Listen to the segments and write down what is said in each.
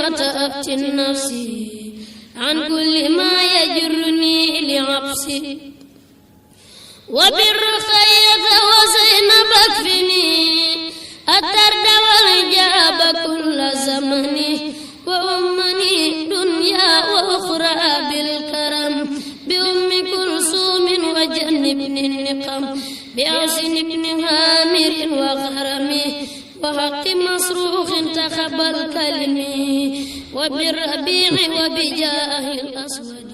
وتأفت نفسي عن كل ما يجرني لعبسي وبر خيط وزينب اكفني الترد والجاب كل زمن وأمني دنيا وأخرى بالكرم بأم كلثوم وجنبني النقم بأحسن بن هامر وغرم وحق مصروخ تقبل كلمي وبالربيع وبجاه الأسود.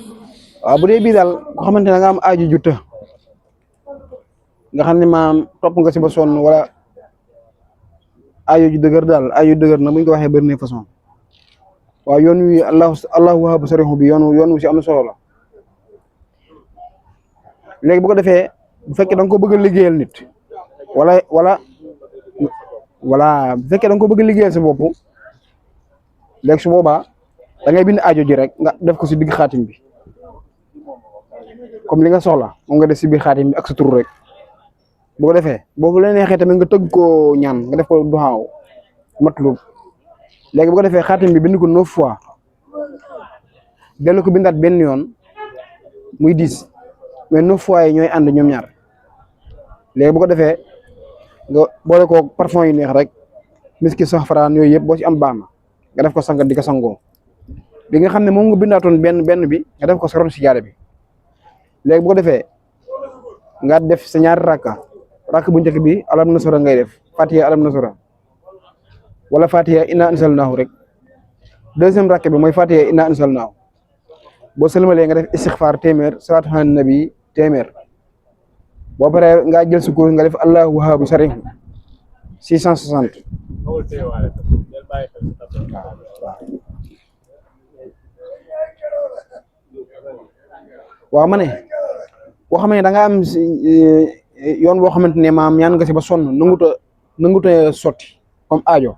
bu dee bii daal ko xamante ne nga am aaju ju të nga xam ne maam topp nga si ba sonn wala aaju ju dëgër daal aaju dëgër na buñ ko waxee bëri na façon waaw yoon wi allahu wahaabu sarixu bi yoon wi si am solo la léegi bu ko defee bu fekkee da nga ko bëgg a liggéeyal nit wala bu fekkee da nga ko bëgg a liggéeyal sa bopp léegi su boobaa da ngay bind aajo ji rek nga def ko si digg xaatim bi comme li nga soxla moom nga def si biir xaatim bi ak sa tur rek bu ko defee boobu la neexee tamit nga tëgg ko ñaan nga def ko duxaaw matlub léegi bu ko defee xaatim bi bind ko 9 fois dellu ko bindaat benn yoon muy 10 mais 9 fois yi ñooy ànd ñoom ñaar léegi bu ko defee nga boole ko parfum yu neex rek miski saxfaraan yooyu yëpp boo ci am baax na nga def ko sangat di ko sangoo bi nga xam ne moom nga bindaatoon benn bi nga def ko sa ron si jaare bi léegi bu ko defee nga def sa ñaari rakk bu njëkk bi alam nasara ngay def fatiha alam nasara wala fatiha inna anzalnahu rek deuxième rakk bi mooy fatiha inna anzalnahu boo sëlmalee nga def istixfar téeméer salaatu ala nabi téeméer boo paree nga jël sukkur nga def allahu wahaabu sarixu 660 waaw ma ne boo xam ne da nga am yoon boo xamante ne maam ñaan nga si ba sonn nanguta sotti comme aajo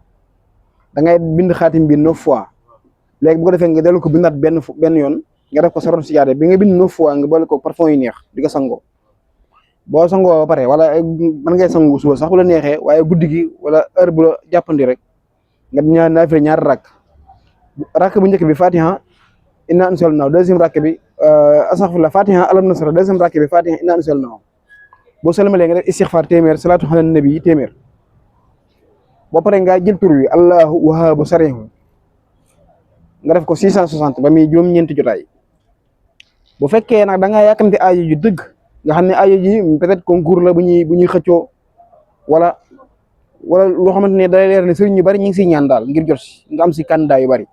da ngay bind xaatim bi 9 fois léegi bu ko defee nga dellu ko bindaat benn yoon nga def ko sa ron si jaade bi nga bind 9 fois nga boole ko parfum yu neex di ko sangoo boo sangoo ba pare wala man ngay sangu suba sax bu la neexee waaye guddi gi wala heure bu la jàppandi rek nga naafila ñaari rakk bu njëkk bi fatiha inna anzalnahu deuxième rakk bi astaghfirullah fatiha alam nasra deuxième rakk bi fatiha inna anzalnahu boo sëlmalee nga def istighfar téeméer salaatu ala nabi téeméer boo paree nga jël tur wi allahu wahaabu sarixu nga def ko 660 ba muy juróom-ñeenti jotaay bu fekkee nag da ngaa yàkkamte aajo ju dëgg nga xam ne aajo ji peut-être concours la bu ñuy xëccoo wala loo xamante ne day leer ne sëriñ ñu bari ñu ngi siy ñaan daal ngir jot si nga am si candidat yu bari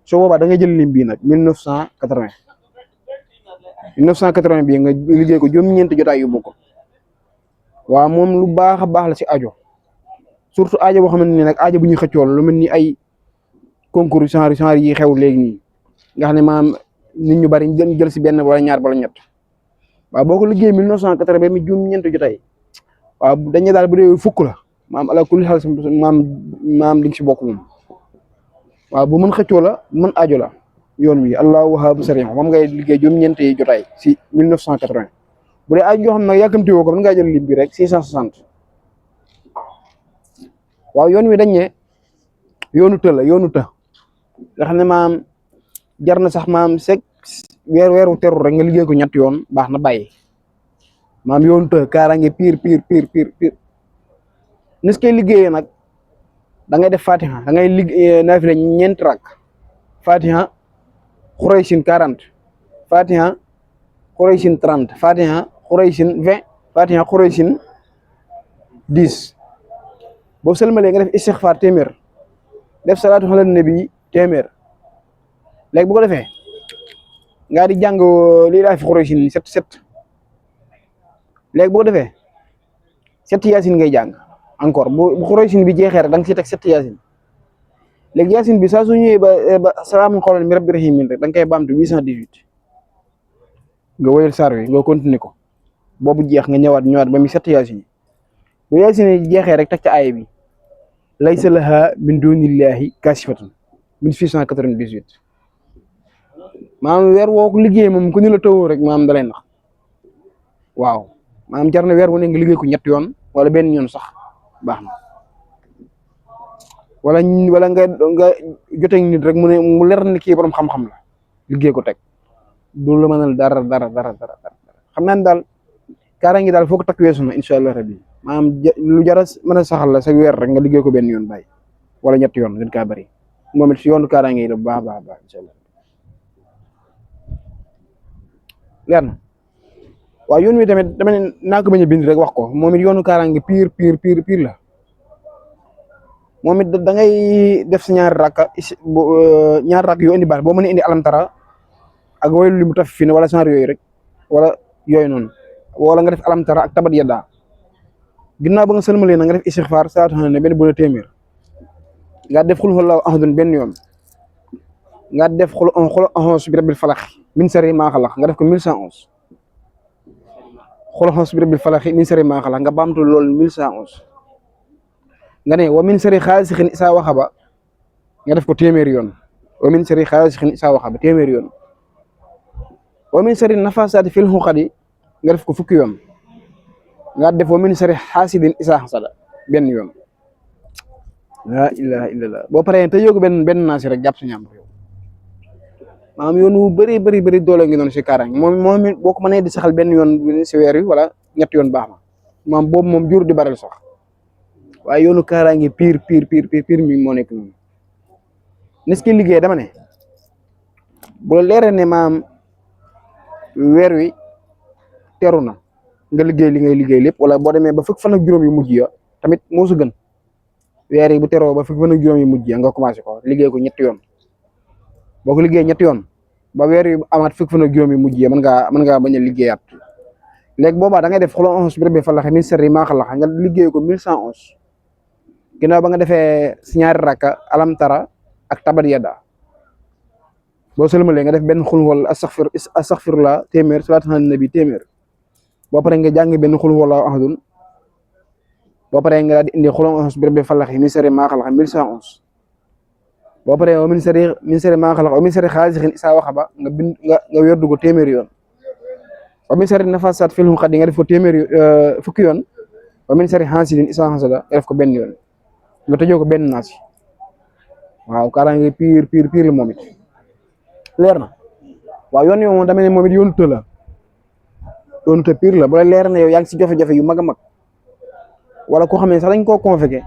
soo boobaa da nga jël lim bii nag 1980 bii nga liggéey ko juróom-ñeenti jotaay yu bokk waaw moom lu baax a baax la si aajo surtout aajo boo xamante ne nag aajo bu ñuy xëccoo lu mel ni ay concours genre yi xew léegi nii nga xam ne maanaam nit ñu bari jël si benn wala ñaar wala ñett waaw boo ko liggéey 1980 ba mi juróom-ñeenti jotaay waaw dañuy daal bu dee fukk la maam ala kulli xaal maam di nga si bokk moom waaw bu mën xëccoo la mën aajo la yoon wi allahu wahaabu sarixu moom ngay liggéey juróom-ñeenti jotaay si 1980 bu dee aajo yoo xam ne yàkkamti woo ko mën ngaa jël lim bi rek 660 waaw yoon wi dañ ne yoonu të la nga xam ne maam jar na sax maam sek weeru teru rek nga liggéey ko ñett yoon baax na bàyyi maam yoonu të kaaraange pire nis koy liggéeyee nag da ngay def fatiha da ngay liggéey naafila ñeenti rak fatiha xuraysin 40 fatiha xuraysin 30 fatiha xuraysin 20 fatiha xuraysin 10 boo sëlmalee nga def istixfar téeméer def salaatu ala nabi téeméer léegi bu ko defee nga di jàng lii daa fi xuraysin 7 léegi bu ko defee 7 yaasin ngay jàng encore bu xuraysin bi jeexee rek da nga siy teg 7 yaasin léegi yaasin bi saa su ñëwee ba salaamun qawlan min rabbir rahiim rek da nga koy baamtu 818 nga wéyal saar wi nga continuer ko boobu jeex nga ñëwaat ba mi 7 yaasin yi bu yaasin yi jeexee rek teg ca aaya bi laysa laha min dunillahi kaasifatun 1898 maanaam weer woo ko liggéey moom ku ni la tawoo rek maanaam da lay nax waaw maanaam jar na weer wu ne nga liggéey ko ñett yoon wala benn yoon sax baax na wala nga jotee nit rek mu leer ni kii borom xam-xam la liggéey ko teg du la mënal dara xam naa ne daal kaaraange daal foo ko takk weesu na incha allah rabbi maanaam lu jara mën a saxal la sa weer rek nga liggéey ko benn yoon bàyyi wala ñetti yoon gën kaa bëri moom it si yoonu kaaraange yi la bu baax incha allah leer na waaw yoon wi tamit dama ne naa ko bañ a bind rek wax ko moom it yoonu kaaraange pire la moom it da ngay def si ñaari rakka ñaari rakk yoo indi baax boo mën a indi alamtara ak waylu li mu taf fi ne wala genre yooyu rek wala yooyu noonu wala nga def alamtara ak tabat yadda ginnaaw ba nga sëlmalee na nga def istixfaar salaatu ala nabi benn bu ne téeméer nga def xul huwallaahu ahadun benn yoon nga def xul a'uuzu bi rabbil falaq min sharri maa xalaq nga def ko 1111 xul a'uuzu bi rabbil falaq min sharri maa xalaq nga baamtu loolu 1111 nga ne wa min sharri xaasiqin isaa waxaba nga def ko téeméer yoon wa min sharri xaasiqin isaa waxaba téeméer yoon wa min sharri nafaasaati fil uqadi nga def ko fukki yoon nga def wa min sharri xaasidin isaa xasada benn yoon la ilaha illallah boo paree te yóbbu benn naasi rek jàpp si ñaam yow maanaam yoon wu bëri doole ngi noonu si kaaraange moom it boo ko mënee di saxal benn yoon si weer wi wala ñetti yoon baax na maam boobu moom jur di baral sax waaye yoonu kaaraange pire mi moo nekk noonu nes ki liggéey dama ne bu la leeree ne maam weer wi teru na nga liggéey li ngay liggéey lépp wala boo demee ba fukk fan ak juróom yu mujj ya tamit moo su gën weer yi bu teroo ba fukk fan ak juróom yu mujj ya nga commencé ko liggéey ko ñetti yoon boo ko liggéey ñetti yoon ba weer yi amaat fukk fan ak juróom yu mujj ya mën ngaa bañ a liggéeyaat léegi boobaa da ngay def xul a'uuzu bi rabbil falaq min sharri maa xalaq nga liggéey ko 1111 ginnaaw ba nga defee si ñaari rakka alam tara ak tabat yadda boo sëlmalee nga def benn xul wala astaghfirullah téeméer salaatu ala nabi téeméer boo paree nga jàng benn xul wala ahadun boo paree nga daal di indi xul a'uuzu bi rabbil falaq min sharri maa xalaq 1111 boo paree wa min sharri maa xalaq wa min sharri xaasiqin isaa waxaba nga wérdu ko téeméer yoon wa min sharri nafaasaati fil uqad nga def ko téeméer fukki yoon wa min sharri xaasidin isaa xasada nga def ko benn yoon nga tëjoo ko benn naasi waaw kaaraange pire la moom it leer na waaw yoon yow moom dama ne moom it yoonu të la yoonu të pire la bu la leer na yow yaa ngi si jafe-jafe yu mag a mag wala koo xam ne sax dañ koo convoqué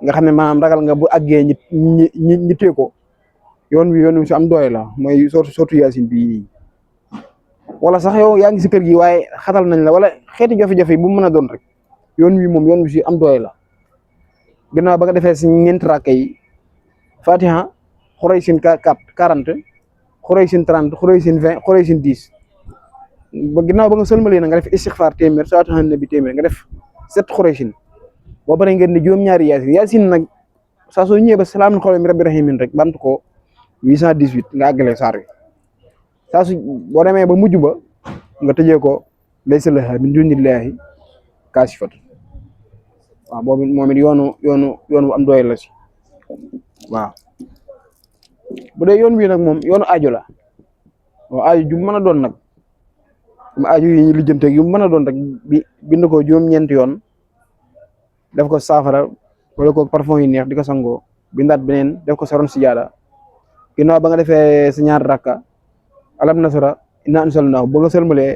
nga xam ne maanaam ragal nga bu àggee ñi tee ko yoon wi si am doole la mooy sortu yaasin bii wala sax yow yaa ngi si kër gi waaye xatal nañ la wala xeeti jafe-jafe yi bu mu mën a doon rek yoon wi moom yoon wi si am doole la ginnaaw ba nga defee si ñeenti rakka yi fatiha xuraysin 40 xuraysin 30 xuraysin 20 xuraysin 10 ba ginnaaw ba nga sëlmalee na nga def istixfaar téeméer salaatu ala nabi téeméer nga def 7 xuraysin boo paree ngeen di juróom-ñaari yaasin nag saa soo ñëwee ba salaamun qawlan min rabbir rahiim rek bamtu ko 818 nga àggale saar wi saa su boo demee ba mujj ba nga tëjee ko laysa lahaa min duunillaahi kaashifatun waaw boobu moom it yoonu bu am doole la si waaw bu dee yoon bii nag moom yoonu aajo la waaw aajo ju mën a doon nag aajo yi ñu lijjanteeg yu mën a doon rek bind ko juróom-ñeenti yoon def ko saafara wala ko parfum yi neex di ko sangoo bindaat beneen def ko saroon sijaada ginnaaw ba nga defee sa ñaar rakka alam nasara inna anzalnaahu ba nga sëlmalee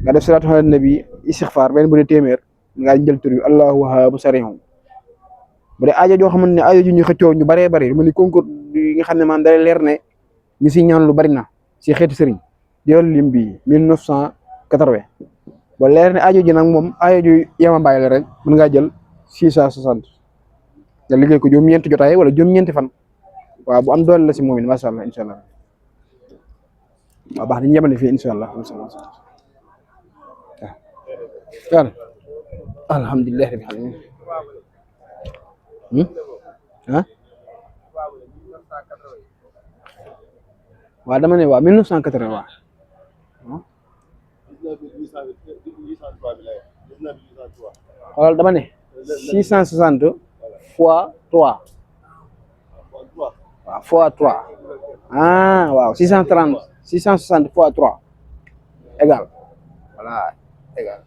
nga def salaatu ala nabi istixfaar benn bu dee téeméer nga jël tur bi allahu wahaabu sarihum bu dee aajo joo xamante ne aajo ju ñu xëccoo ñu baree bari mu ni concours yi nga xam ne man day leer ne ñu si ñaan lu bari na si xeeti sëriñ jël lim bi 1980 ba leer ne aajo ji nag moom aajo ju yama bàyyi la rek mën ngaa jël 660 nga liggéey ko juróom-ñeenti jotaay wala juróom-ñeenti fan waaw bu am doole la si moom it macha allah incha allah waaw baax nañu yemale fii incha allah waaw alhamdulilah rabbil alamin waaw dama ne waaw 1980 waaw xoolal dama ne 660 fois 3 waaw fois 3 waaw 660 fois 3 égal voilà égal